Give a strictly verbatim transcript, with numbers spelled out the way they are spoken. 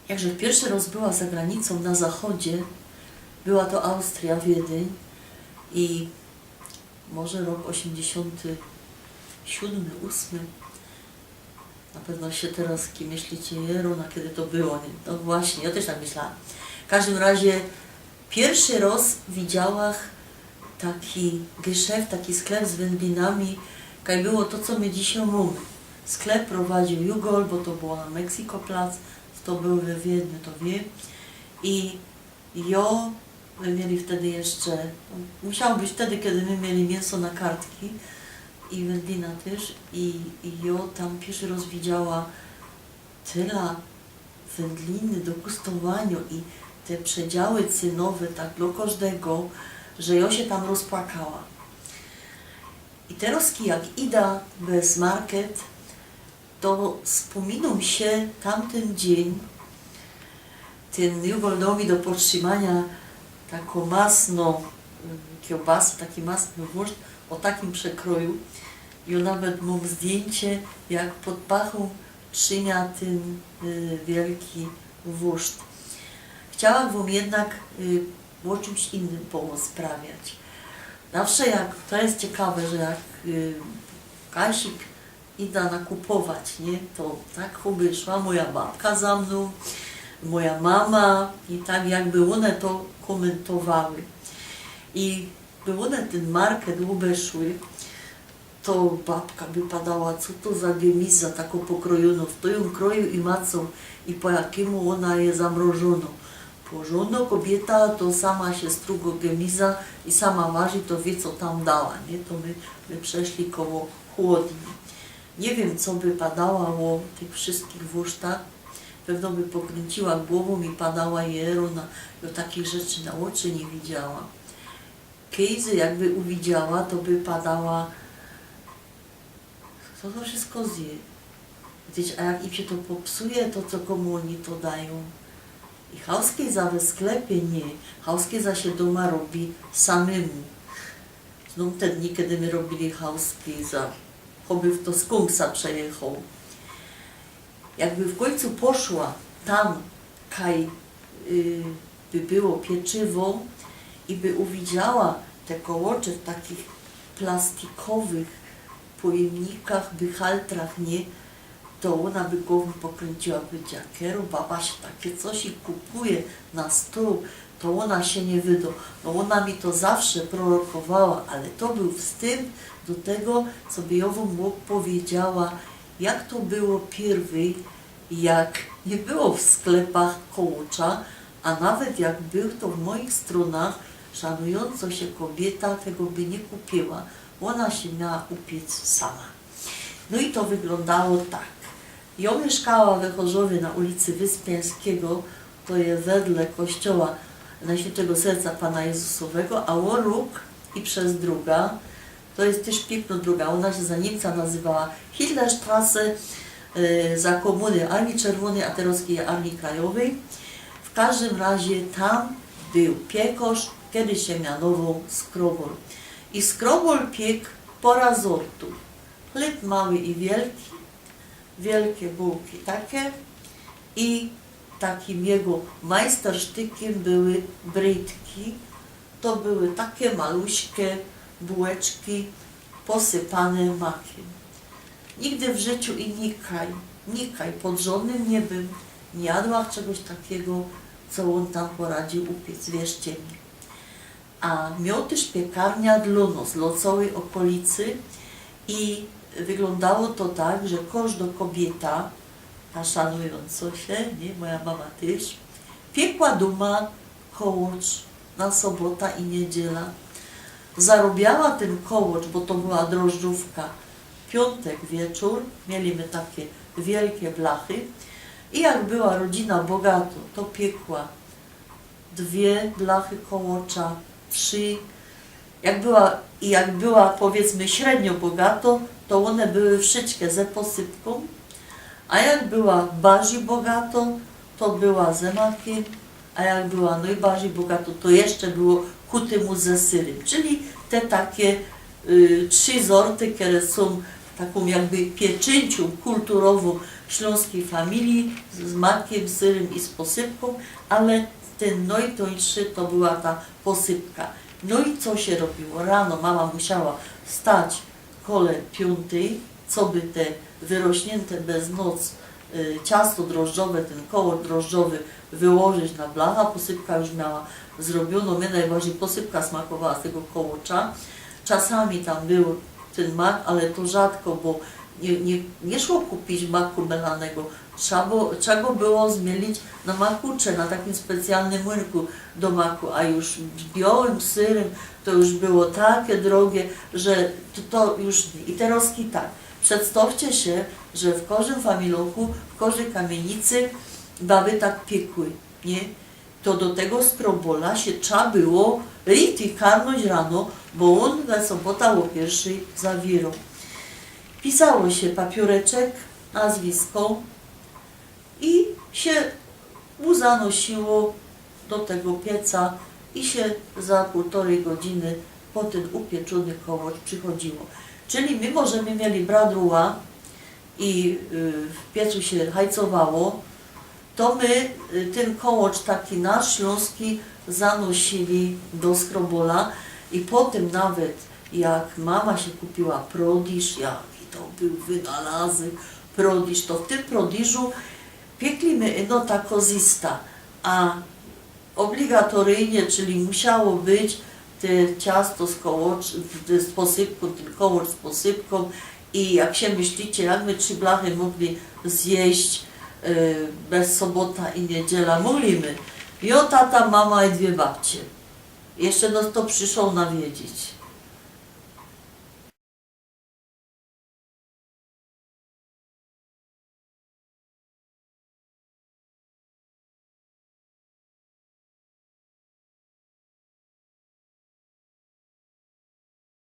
Jakże piyrszy roz była za granicōm na zachodzie, była to Austrija, Wiedyń i może rok ôziymdziesiōnty siōdmy, ôsmy. Na pewno sie teroz ki-, myślicie: „Jerōna, kedy to było, nie?” No właśnie, jo tyż tak myślała. W kożdym razie piyrszy roz widziała taki gyszeft, taki sklep z wędlinami, kaj było to, co my dzisiej mōmy. Sklep prowadziōł Jugol, bo to było na Mexikoplatz, fto bōł we Wiedniu, to wiy. I jo, my mieli wtedy jeszcze, musiało być wtedy, kedy my mieli miynso na kartki i wędlina tyż. I, i jo tam piyrszy roz widziała tela wędliny do kustowaniŏ i te przedziały cynowe, tak dlŏ kożdego, że jo sie tam rozpłakała. I teroz, jak ida bez market, to spōminōm sie tamtyn dziyń, tyn Jugol doł mi do potrzimaniŏ takõ masnõ, mm, kiełbasa, taki masny wurszt ô takim przekroju. I jo nawet mōm zdjyńcie, jak pod pachōm trzimia tyn, y, wielki wurszt. Chciałach wōm jednak, y, ô czymś innym porozprawiać. Zawsze jak, to je ciekawe, że jak, y, Kasik ida nakupować, nie? To tak choby szła moja babka za mnōm, moja mama i tak jakby ône to kōmyntowały. I by ône tyn market ôbeszły, to babka by padała: „Co to za gemiza, takõ pokrojōnõ, fto jã krojił i ma co, i po jakimu ôna je zamrożōnõ?” Porzōndnŏ kobiyta to sama sie strugo gemiza i sama warzi, to wiy, co tam dała, nie? To my, my przeszli koło chłodni. Nie wiym, co by padała ô tych wszyskich wursztach. Pewno by pokrōnciła głowōm i padała: „Jerōna, jo takich rzeczy na ôczy niy widziała”. Kejże jakby uwidziała, to by padała: „Fto to wszysko zje?” Gdzieś, a jak im sie to popsuje, to co, kōmu ôni to dajōm? I chałskejza we sklepie niy, chałskejza sie dōma robi samymu. Znōm te dni, kedy my robiyli chałskejza, choby fto z kōnksa przejechoł. Jakby w kōńcu poszła tam, kaj, y, by było pieczywo i by uwidziała te kołocze w takich plastikowych pojymnikach, bychaltrach, nie, to ôna by głowōm pokrōnciła, by powiedziała: „Kero baba sie takie coś i kupuje na stōł, to ôna sie niy wydŏ”. No ôna mi to zawsze prorokowała, ale to bōł wstymp do tego, co by jo wōm ôpowiedziała, jak to było piyrwyj, jak niy było w sklepach kołocza, a nawet jak bōł, to w moich strōnach szanujōncŏ sie kobiyta tego by niy kupiyła. Ôna sie miała upiec sama. No i to wyglōndało tak. Jo miyszkała we Chorzowie na ulicy Wyspiańskigo, to je wedle kościoła Nojświynszego Serca Pana Jezusowego, a ô rōg i przez druga, to je tyż piyknŏ druga, ôna sie za Niymca nazywała Hitlerstrasse, e, za kōmuny Armii Czerwōnyj, a teroz je Armii Krajowyj. W kożdym razie tam bōł piekosz, kedy sie mianowoł Skrobol. I Skrobol piek pora zortōw. Chlyb mały i wielki, wielkie bułki takie i takim jego majstersztykym były brytki. To były takie maluśkie bułeczki posypane makym. Nigdy w życiu i nikaj, nikaj pod żodnym niebym niy jadła czegoś takigo, co ôn tam poradziōł upiec, wierzcie mi. A mioł tyż piekarnia dlŏ nŏs, dlŏ cołyj ôkolicy i wyglōndało to tak, że kożdŏ kobiyta, ta szanujōncŏ sie, nie, moja mama tyż, piekła dōma kołocz na sobota i niydziela. Zarobiała tyn kołocz, bo to była drożdżōwka, piōntek wieczōr, mieli my takie wielkie blachy i jak była rodzina bogatŏ, to piekła dwie blachy kołocza, trzi. Jak była, i jak była, powiydzmy, średnio bogatŏ, to ône były wszyjske ze posypkōm, a jak była barzij bogatŏ, to była ze makym, a jak była nojbarzij bogatŏ, to jeszcze było ku tymu ze syrym. Czyli te takie, y, trzi zorty, kere sōm takōm jakby pieczyńciōm kulturowōm ślōnskij familije z, z makym, syrym i z posypkōm, ale tyn nojtōńszy to była ta posypka. No i co sie robiło? Rano mama musiała wstać kole piōntyj, coby te wyrośniynte bez noc, y, ciasto drożdżowe, tyn kołocz drożdżowy wyłożyć na blacha. Posypka już miała zrobiōnõ. Mie nojbardzij posypka smakowała z tego kołocza. Czasami tam bōł tyn mak, ale to rzadko, bo niy, niy, niy szło kupić maku melanego. Trza było, trza go było zmielić na makucze, na takym specjalnym rynku do maku, a już z białym syrym to już było take drogie, że to, to już niy. I terŏzki tak, przedstŏwcie sie, że w kożdym familoku, w kożdyj kamiynicy baby tak piekły, niy? To do tego skrobola sie trza było riti karnōńć rano, bo ôn we sobota ô piyrszej zawiyrŏ. Pisało sie papiōreczek, nazwisko i sie mu zanosiło do tego pieca i sie za pōłtorej godziny po tyn upieczōny kołocz przichodziło. Czyli mimo, że my mieli bradruła i, y, w piecu sie hajcowało, to my, y, tyn kołocz taki nasz ślōnski zanosili do skrobola i potym nawet jak mama sie kupiła prodisz, jaki to bōł wynalazyk prodisz, to w tym prodiżu piekli my ino tako zista, a ôbligatoryjnie, czyli musiało być te ciasto z kołocz-, z posypkōm, tyn kołocz z posypkōm. I jak sie myślicie, jak my trzi blachy mogli zjeść, y, bez sobota i niedziela? Mogli my. Jo, tata, mama i dwie babcie. Jeszcze nos to przyszoł nawiedzić.